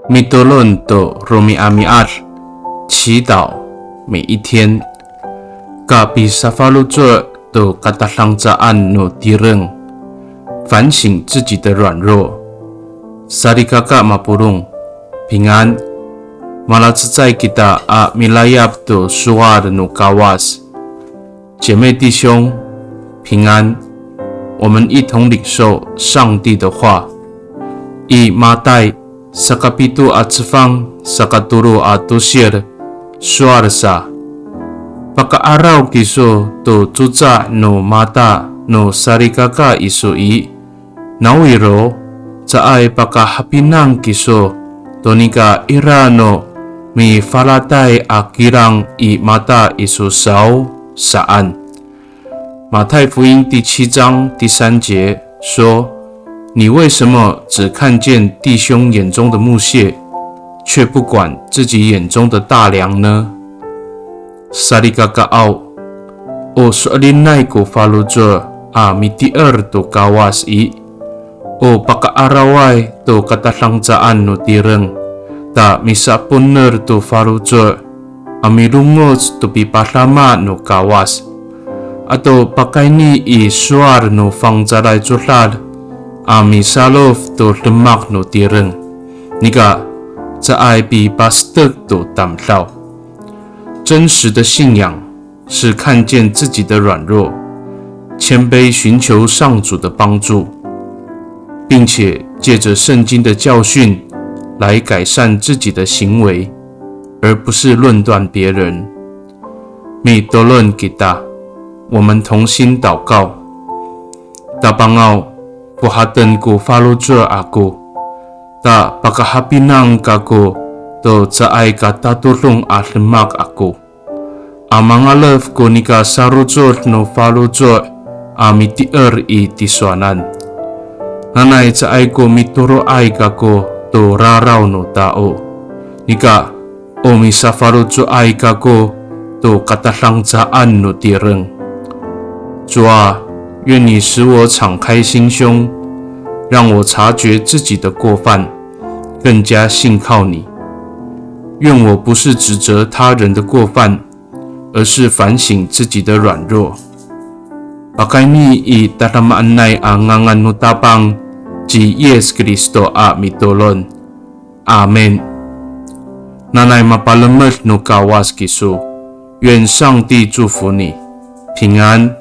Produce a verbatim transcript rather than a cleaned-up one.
Mitolon to romi'ami'ad, 祈祷每一天。Kapisafaloco' to katadangcaan no tireng, 反省自己的软弱。Salikaka mapolong, 平安。Malacecay kita a milayap to sowal no Kawas. 姐妹弟兄，平安。我们一同领受上帝的话。I Matay sakapito a cefang sakatolo a tosil, sowal sa, paka'araw kiso to coca no mata no salikaka iso i, nawiro caay pakahapinang kiso to nika ira no mifalatay a kilang i mata iso saw, saan. 马太福音第七章第三节说，你为什么只看见弟兄眼中的木屑，却不管自己眼中的大梁呢？Salikakaaw, o so'elinay ko faloco' a miti'er to Kawas i, o paka'araway to katadangcaan no tireng, ta misaponer to faloco' a milongoc to pipadama no Kawas. Ato pakayni i sowal no fangcalay codad a misalof to demak no tireng, nika caay pipastek to tamdaw. 真实的信仰是看见自己的软弱，谦卑寻求上主的帮助，并且借着圣经的教训来改善自己的行为，而不是论断别人。Mitolon kita, 我们同心祷告。Tapangaw, fohaten ko faloco' ako, ta pakahapinang kako to caay ka tatodong a demak ako. A mangalef ko nika sarocod no faloco' a miti'er i tisowanan. Nanay caay ko mitoro'ay kako to raraw no tao. Nika o misafaloco'ay kako to katadangcaan no tireng. 主啊，愿你使我敞开心胸，让我察觉自己的过犯，更加信靠你。愿我不是指责他人的过犯，而是反省自己的软弱。Pakayni i tadamaanay a ngangan no Tapang ci Yis Kristo a mitolon. Amin. Nanay mapalemed no Kawas kiso. 愿上帝祝福你，平安。